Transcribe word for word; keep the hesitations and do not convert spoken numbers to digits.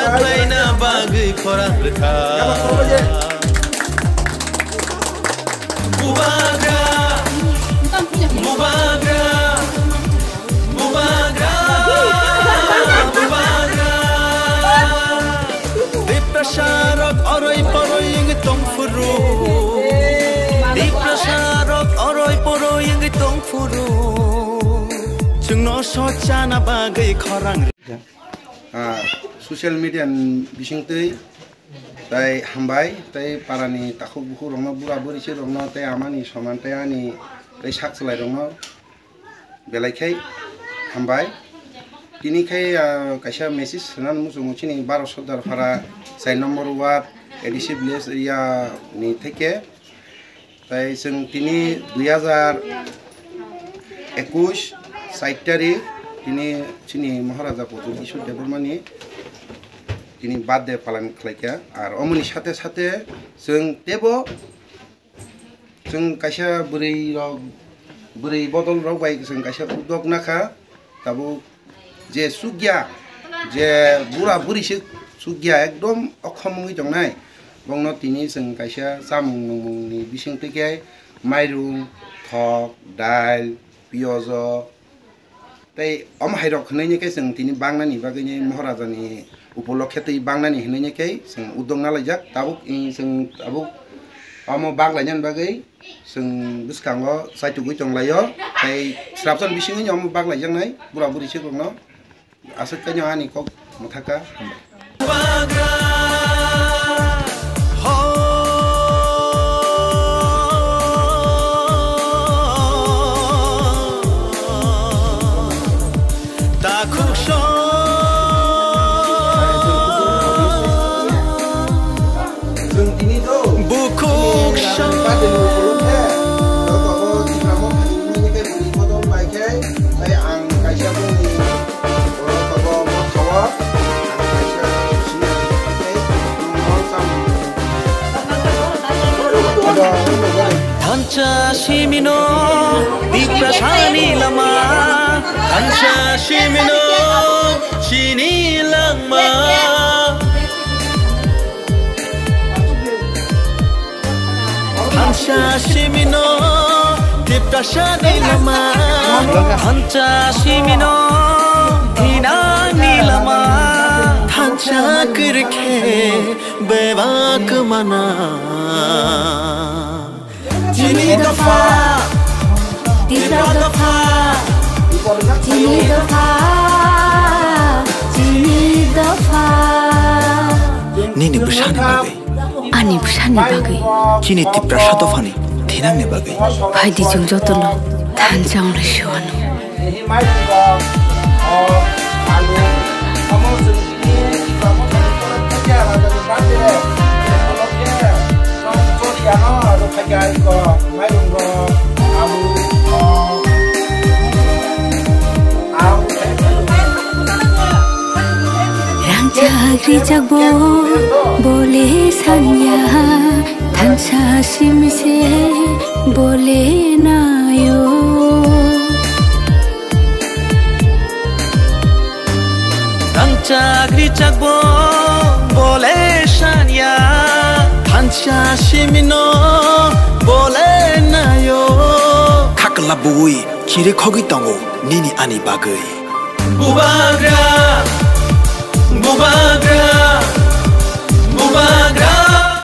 Khlaina bagwi khorang rwkha. Bubagra, bubagra, bubagra, bubagra. Tiprasa rok oroi poroi wngwi tongphuru. Tiprasa rok oroi poroi wngwi tongphuru. Chwngno sochana bagwi khorang. Ah, social media ni bisingtwi tai hambai, tai parani takhuk bukhuk rokno, bura buri se rokno, tai amani soman, tai ani, tai sak chwlai rokno belai khai hambai. Tini khai, ah, kaisa message swnam muchungo chini baro Sodar Phara, char number ward, A D C village area ni theke. Tai chwng tini dui hajar ekush char tarik tini chini Maharaja Pradyot Kishore Debbarmani tini birthday palan khlaikha. Ar omoni sate sate chwng tebo chwng kaisa bwrwi rok, bwrwi bodol rok bai chwng kaisa uddog nakha. Tabuk je chukya, je bura buri se chukya, ekdom okhom wngwi tongnai, bongno tini chwng kaisa chamung nungmungni bisingtwi khe mairung, thok, dail, piyojo, tei omo hairok hwnwi khe chwng tini bangnani bagwi Maharaja ni upolokhe twi bangnani hwnwi khe chwng uddog nalaijak. Tabuk, chwng tabuk omo baglainani bagwi chwng bwskango chaitugwi tonglaio, tei srapsan bisingwino omo baglaijaknai bura buri se rokno aswk kaino ani kok mwthaka. Takhuk song. Bukhuk song. Thansa simino Tiprasani lama, thansa simino chini langma. Thansa simino Tiprasani lama, thansa simino thinangni lama, thansa kwrwikhe bebak mana. Chini dopha, Tipra dopha, chini dopha, chini dopha. Nini bwsani bagwi. Ani bwsani bagwi. Chini Tiprasa dophani thinangni bagwi. Phaidi chwng jotono thansa wnglai se uanw. Rangchak rijak bo bole sanya, thansa simi se bole nayo. Rangchak rijak bo bole sanya, thansa simino bole nayo. Khakla bui chiri khogwi tongo nini ani bagwi. Bubagra, bubagra, bubagra.